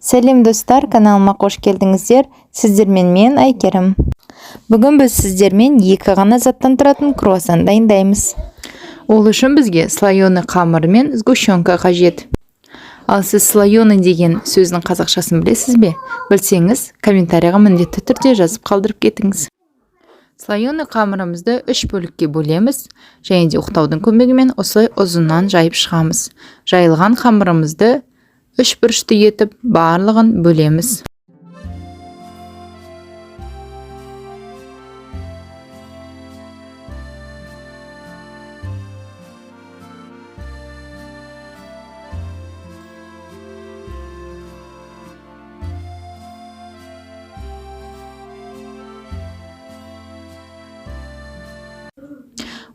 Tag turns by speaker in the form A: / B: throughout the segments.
A: Сәлем, достар! Каналыма қош келдіңіздер! Сіздермен мен, Әйгерім. Бүгін біз сіздермен екі ғана заттан тұратын круассан дайындаймыз. Ол үшін бізге слоеный қамыр мен сгущенка қажет. Ал сіз слоеный деген сөздің қазақшасын білесіз бе? Білсеңіз, комментарийға міндетті түрде жазып қалдырып кетіңіз. Слоеный қамырымызды үш бөлікке бөлеміз және де оқтаудың көмегімен осылай ұзыннан жайып шығамыз. Жайылған қамырымызды үш бұрышты етіп барлығын бөлеміз.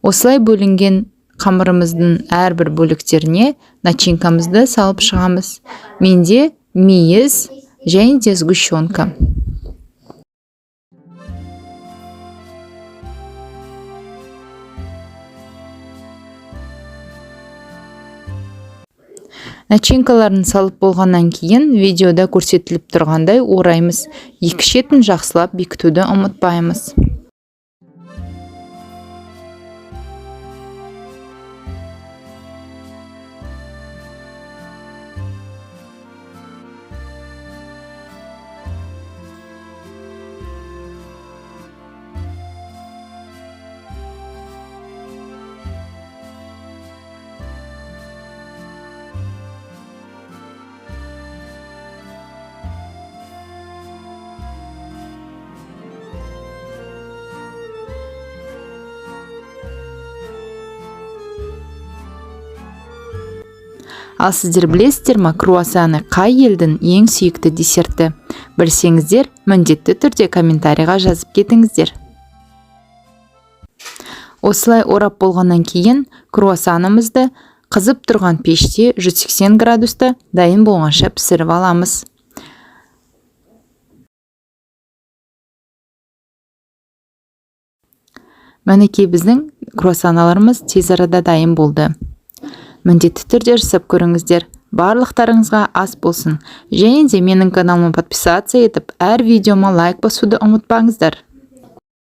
A: Осылай бөлінген қамырымыздың әрбір бөліктеріне начинкамызды салып шығамыз. Менде мейіз және де сгущенка. Начинкаларын салып болғаннан кейін видеода көрсетіліп тұрғандай ораймыз. Екі шетін жақсылап бекітуді ұмытпаймыз. Ал сіздер білесіздер ма, круассаны қай елдің ең сүйікті десерті? Білсеңіздер, міндетті түрде комментарийға жазып кетіңіздер. Осылай орап болғаннан кейін круассанымызды қызып тұрған пеште 180 градуста дайын болғанша пісіріп аламыз. Мінекей, біздің круассаналарымыз тез арада дайын болды. Міндетті түрде жасап көріңіздер. Барлықтарыңызға ас болсын. Және де менің каналыма подписаться етіп, әр видеома лайк басуды ұмытпаңыздар.